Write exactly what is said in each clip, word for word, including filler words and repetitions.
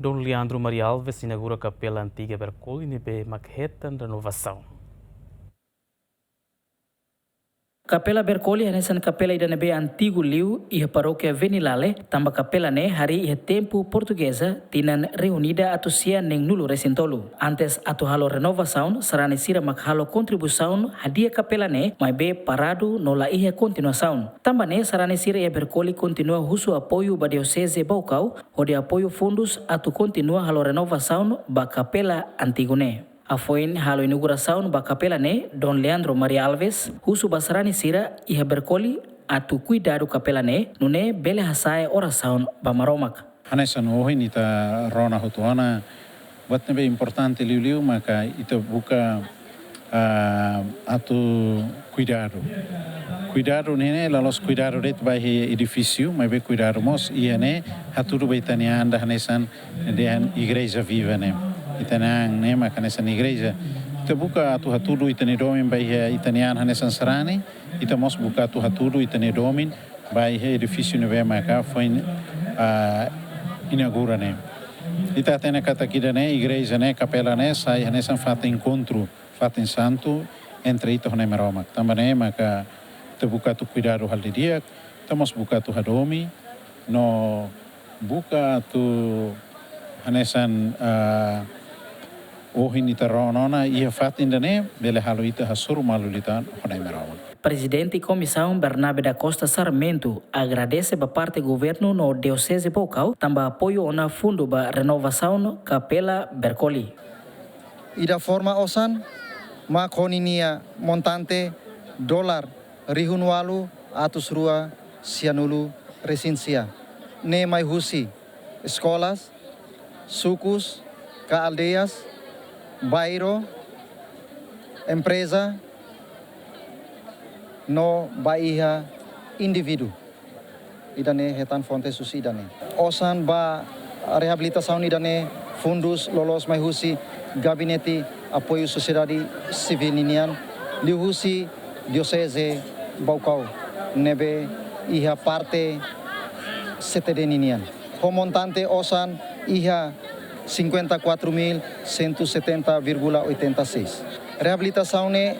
Dom Leandro Maria Alves inaugura kapela antiga Berkoli ne'ebé mak hetan renovasaun. Kapela Berkoli hanesan kapela ida ne'ebé antigu liu iha parókia Venilale, tanba kapela ne'e harii iha tempu portugeza, tinan rihun ida atus sia neen-nulu resin tolu. Antes atu halo renovasaun, sarani sira mak halo kontribuisaun hadi'a kapela ne'e, maibé paradu no la iha kontinuasaun. Tanba ne'e sarani sira iha Berkoli kontinua husu apoiu ba Dioseze Baucau, hodi apoiu fundus atu kontinua halo renovasaun ba kapela antigu ne'e. Hafoin halo inaugurasaun ba kapela ne'e, Dom Leandro Maria Alves husu ba sarani sira iha Berkoli atu kuidadu kapela ne'e, nune'e bele hasa'e orasaun ba Maromak. Hanesan ohin ita rona hotu ona, buat ne'ebé importante liuliu maka ita buka, ah, atu kuidadu. Kuidadu ne'e la'ós kuidadu de'it ba iha edifísiu, maibé kuidadu mós iha ne'e hatudu ba ita-nia an ida hanesan dehan igreja viva ne'e. Ita-nia an ne'e maka hanesan igreja. Ita buka atu hatudu ita-nia domin ba iha ita-nia an hanesan sarani, ita mós buka atu hatudu ita-nia domin ba iha edifísiu ne'ebé maka foin, ah, inaugura ne'e. Ita hatene katak ida-ne'e, igreja ne'e, kapela ne'e, sai hanesan fatin enkontru, fatin santu entre ita ho Nai Maromak. Tanba ne'e maka ita buka atu kuidadu halo didi'ak, ita mós buka atu hadomi, no buka atu hanesan, ah, ohin ita rona ona iha fatin ida-ne'e bele halo ita hasoru malu-liután ho Nai Maromak. Prezidente Komisaun Bernabe da Costa Sarmento agradese ba parte governu no Dioseze Baucau tanba apoiu ona fundu ba renovasaun kapela Berkoli. Ida forma osan mak ho ninia montante dolar rihun ualu atus rua sianulu resin sia. Ne'e mai husi eskolas, sukus, ka aldeias, bairru, empreza, no ba iha indivíduu. Ida-ne'e hetan fonte husi ida-ne'e. Osan ba reabilitasaun ida-ne'e fundus loloos mai husi Gabinete Apoiu Sosiedade Sivíl ninian, liuhusi Dioseze Baucau, ne'ebé iha parte C T D ninian. Ho montante osan iha cinquenta e quatro mil cento e setenta vírgula oitenta e seis. Reabilitasaun ne'e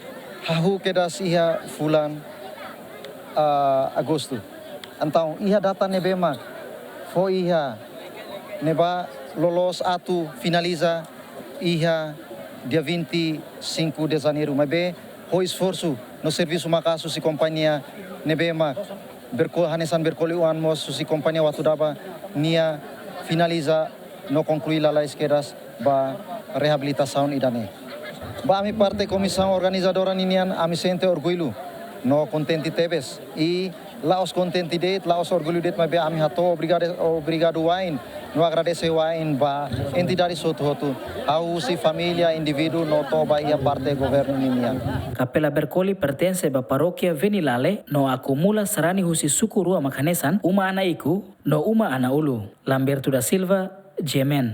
hahú kedas iha fulan, ah, agostu. Entaun, iha data ne'ebé mak fó iha ne'ebá loloos atu finaliza iha dia vinte e cinco de janeiro. Maibé, ho esforsu no servisu maka'as husi kompañia ne'ebé mak Berko-, hanesan Berkoli oan mós husi kompañia Watudaba nia finaliza no konklui lalais kedas ba reabilitasaun ida-ne'e. Ba ami parte komisaun organizadora ninian, ami sente orgullu no kontente tebes. I la'ós kontente de'it, la'ós orgullu de'it, maibé ami hato'o obrigadu, obrigadu wa'in no agradese wa'in ba entidade hotu-hotu, hahú husi família, indivíduu no to'o ba iha parte governu ninian. Kapela Berkoli pertense ba parókia Venilale no akumula sarani husi suku rua mak hanesan Uma Ana Iku no Uma Ana Ulu. Lamberto da Silva, G M N.